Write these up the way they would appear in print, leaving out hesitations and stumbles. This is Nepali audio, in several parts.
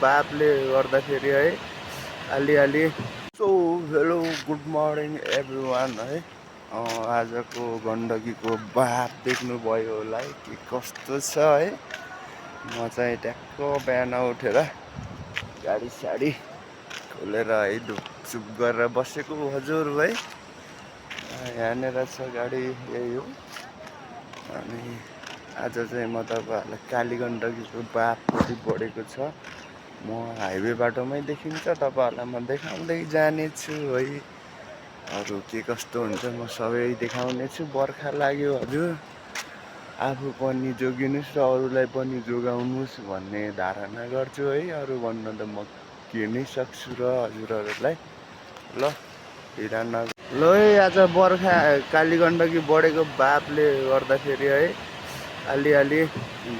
बापले गर्दाखेरि है अलिअलि so hello good morning everyone है। आजको गण्डकीको बाप देख्नुभयो होला है कि कस्तो छ है। म चाहिँ ट्याक्क बिहान उठेर गाडी साडी खोलेर है ढुकछुप गरेर बसेको हजुर है। यहाँनिर छ गाडी यही हो। अनि आज चाहिँ म तपाईँहरूलाई काली गण्डकीको बापपट्टि बढेको छ। म हाइवे बाटोमै देखिन्छ तपाईँहरूलाई म देखाउँदै जानेछु है। अरू के कस्तो हुन्छ म सबै देखाउनेछु। बर्खा लाग्यो हजुर, आफू पनि जोगिनुहोस् र अरूलाई पनि जोगाउनुहोस् भन्ने धारणा गर्छु है। अरू भन्न त म के नै सक्छु र हजुरहरूलाई। ल ल है, आज बर्खा काली गण्डकी बढेको बापले गर्दाखेरि है अलिअलि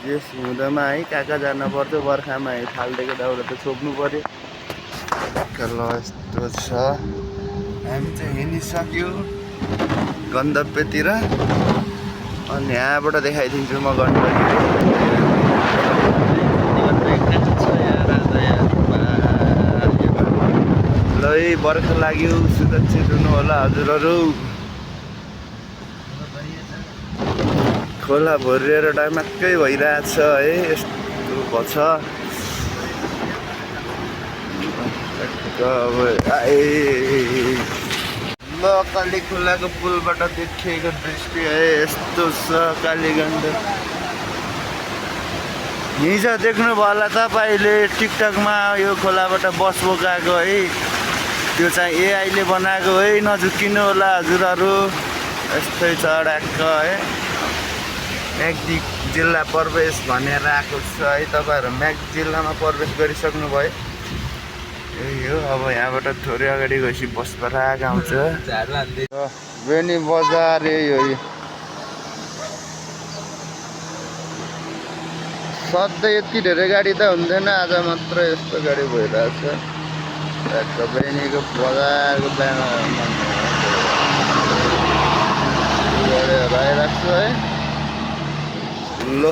जेस हुँदामा है कहाँ जानुपर्छ बर्खामा है फाल्टेको दाउरा त छोप्नु पर्यो। ल यस्तो छ, हामी चाहिँ हिँडिसक्यो गन्तव्यतिर। अनि यहाँबाट देखाइदिन्छु म गण्डकी। ल है, बर्खा लाग्यो, सुरक्षित हुनु होला हजुरहरू। खोला भरिएर डमाक्कै भइरहेछ है, यस्तो भछ। ल काली खोलाको पुलबाट देखिएको दृश्य है यस्तो छ काली गण्डकी। हिजो देख्नुभयो होला तपाईँले टिकटकमा यो खोलाबाट बस बोकाएको है, त्यो चाहिँ एआईले बनाएको है, नझुक्किनु होला हजुरहरू। यस्तै छ ड्याक्क है। म्याग्दी जिल्ला प्रवेश भनेर आएको छ है। तपाईँहरू म्याग्दी जिल्लामा प्रवेश गरिसक्नु भयो। यही हो, अब यहाँबाट थोरै अगाडि गएपछि बस पराग आउँछ। बेनी बजार यही हो। सधैँ यति धेरै गाडी त हुन्थेन, आज मात्र यस्तो गाडी भइरहेछ। बेनीको बजारको गाडीहरू आइरहेको छ है। ल